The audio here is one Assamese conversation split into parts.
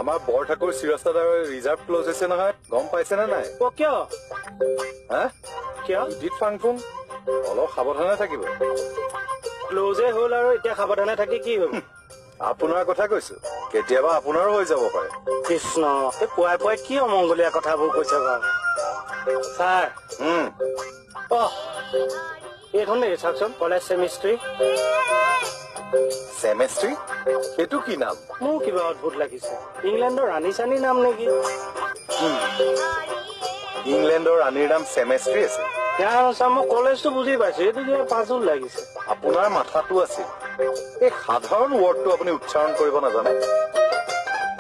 আমাৰ বৰঠাকুৰ চিৰস্তাদাৰৰ ৰিজাৰ্ভ ক্লজ হৈছে নহয়, গম পাইছেনে নাই? কিয়? হা, কিয়? ডিউটিত ফাংফুং, অলপ সাৱধানে থাকিব। ক্লজে হ'ল আৰু এতিয়া সাৱধানে থাকি কি হ'ব? আপোনাৰ কথা কৈছো, কেতিয়াবা আপোনাৰো হৈ যাব পাৰে। কৃষ্ণ, এই পুৱাই পুৱাই কি অমংগলীয়া কথাবোৰ কৈছে বাৰু ছাৰ। অ, এইখন নেকি চাওকচোন, কলেজ চেমিষ্ট্ৰি। চেমেষ্ট্ৰি? সেইটো কি নাম? মোৰ কিবা অদ্ভুত লাগিছে, ইংলেণ্ডৰ ৰাণী চানীৰ নাম নেকি? ইংলেণ্ডৰ ৰাণীৰ নাম চেমেষ্ট্ৰি আছিল? ছাৰ, মই কলেজটো বুজি পাইছো, এইটো কিবা পাজল লাগিছে। আপোনাৰ মাথাটো আছিল, এই সাধাৰণ ৱৰ্ডটো আপুনি উচ্চাৰণ কৰিব নাজানে।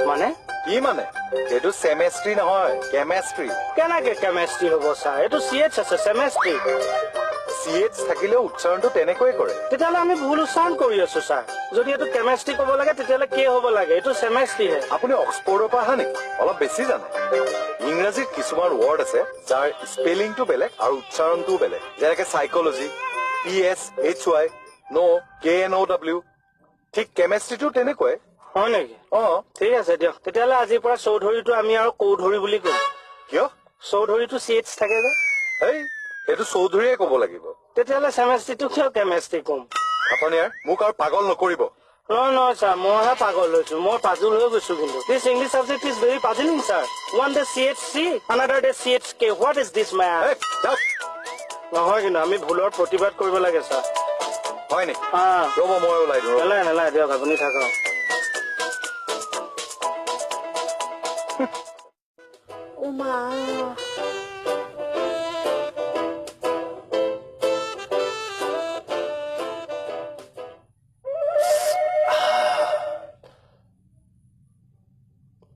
মানে? কি মানে? এইটো চেমেষ্ট্ৰি নহয়, কেমেষ্ট্ৰি। কেনেকে কেমেষ্ট্ৰি হ'ব ছাৰ? এইটো চি এইচ আছে, চেমেষ্ট্ৰি। চি এইচ থাকিলেও উচ্চাৰণটো তেনেকৈয়ে কৰে। তেতিয়াহ'লে আমি ভুল উচ্চাৰণ কৰি আছো ছাৰ। যদি এইটো কেমেষ্ট্ৰি ক'ব লাগে তেতিয়াহ'লে কে হ'ব লাগে, এইটো চেমেষ্ট্ৰিহে। আপুনি অক্সফৰ্ডৰ পৰা অহা নেকি? অলপ বেছি জানে। ইংৰাজীত কিছুমান ৱৰ্ড আছে যাৰ স্পেলিংটো বেলেগ আৰু উচ্চাৰণটোও বেলেগ, যেনেকে psychology, P S H Y, ন' কে এন অ' ডাব্লিউ। ঠিক কেমেষ্ট্ৰিটো তেনেকুৱাই। হয় নেকি? অ। ঠিক আছে দিয়ক, তেতিয়াহ'লে আজিৰ পৰা চৌধুৰীটো আমি আৰু কৌধুৰী বুলি কম। কিয়? চৌধুৰীটো চি এইচ থাকে যে। এই সেইটো চৌধুৰীয়ে ক'ব লাগিব। তেতিয়াহ'লে চেমেষ্ট্ৰিটো কিয় কেমেষ্ট্ৰি ক'ম? আপুনি আৰু মোক আৰু পাগল নকৰিব। নহয় নহয় ছাৰ, মইহে পাগল হৈছো, মই পাজুল হৈ গৈছো। কিন্তু this English subject is very puzzling sir. One day C H C, another day C H K, what is this man? এই, যাওক। নহয়, কিন্তু আমি ভুলৰ প্ৰতিবাদ কৰিব লাগে ছাৰ। হয় নেকি? ৰ'ব, মই ওলাই দিওঁ। নালাগে নালাগে দিয়ক, আপুনি থাকক। উমা,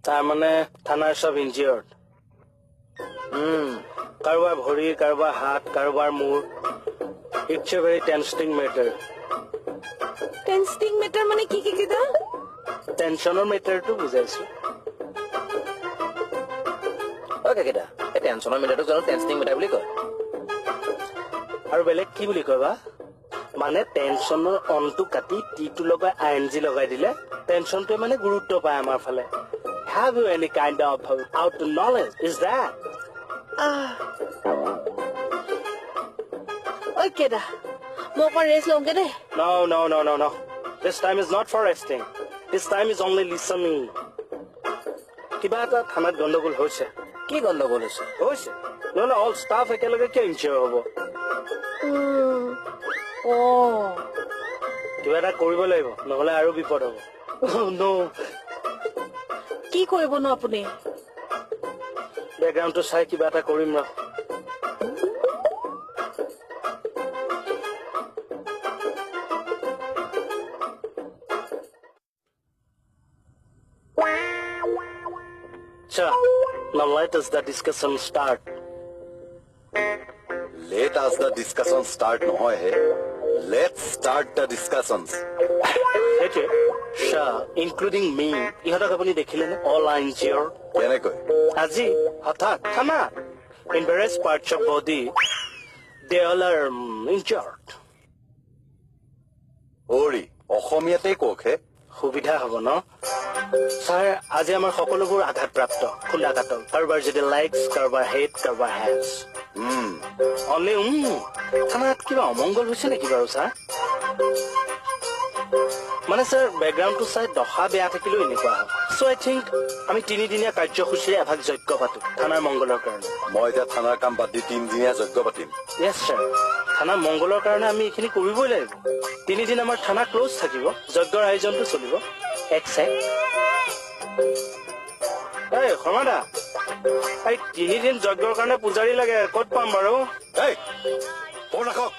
তাৰমানে থানাৰ চব ইনজিয়ৰ্ড, কাৰোবাৰ ভৰি, কাৰোবাৰ হাত, কাৰোবাৰ মূৰ। It's a very tensing matter. Tensing matter মানে কি কি কিদা? টেনচনৰ মেটাৰটো বুজাইছো। অ কেকেদা, এই টেনচনৰ মেটাৰটোক জানো টেনচনিং মেটাৰ বুলি কয়? আৰু বেলেগ কি বুলি কয় বা? মানে টেনচনৰ অনটো কাটি টিটো লগাই আই এন জি লগাই দিলে টেনচনটোৱে মানে গুৰুত্ব পায় আমাৰ ফালে। Have you any kind of out knowledge? Is that? ঐ কেদা, মই অকণ ৰেষ্ট লওঁগে দেই। No, no, no, no, no. This time is not for resting. This time is only listening. কিবা এটা থানাত গণ্ডগোল হৈছে। কি গণ্ডগোল হৈছে? হৈছে, নহ'লে অল ষ্টাফ একেলগে কিয় ইনজিয়ৰ হ'ব? অ, কিবা এটা কৰিব লাগিব, নহ'লে আৰু বিপদ হ'ব। ন' কি কৰিবনো আপুনি? বেকগ্ৰাউণ্ডটো চাই কিবা এটা কৰিম ৰ। আচ্ছা, now let us the discussion start. Let us the discussion start নহয় হে, let start the discussions. সেইটোৱে Sir, including me, ইহঁতক আপুনি দেখিলেনে? All are injured. কেনেকৈ? আজি হঠাৎ থানাত in various parts of body they all are injured. অৰি, অসমীয়াতেই কওক হে। সুবিধা হ'ব ন ছাৰ? আজি আমাৰ সকলোবোৰ আঘাতপ্ৰাপ্ত, খুন্দা কাটল, কাৰোবাৰ যদি লেগছ, কাৰোবাৰ হেড, কাৰোবাৰ হেণ্ডছ। অনলি থানাত কিবা অমংগল হৈছে নেকি বাৰু ছাৰ? মানে ছাৰ, বেকগ্ৰাউণ্ডটো চাই দশা বেয়া থাকিলেও এনেকুৱা হয়। চ' আই থিংক আমি তিনিদিনীয়া কাৰ্যসূচীৰে এভাগ যজ্ঞ পাতো থানাৰ মংগলৰ কাৰণে। মই এতিয়া থানাৰ কাম বাদ দি তিনিদিনীয়া যজ্ঞ পাতিম? য়েছ ছাৰ, থানাৰ মংগলৰ কাৰণে আমি এইখিনি কৰিবই লাগিব। তিনিদিন আমাৰ থানা ক্ল'জ থাকিব, যজ্ঞৰ আয়োজনটো চলিব। এক চেক, এই শৰ্মাদা, এই তিনিদিন যজ্ঞৰ কাৰণে পূজাৰী লাগে, ক'ত পাম বাৰু? এই, ফোন ৰাখক।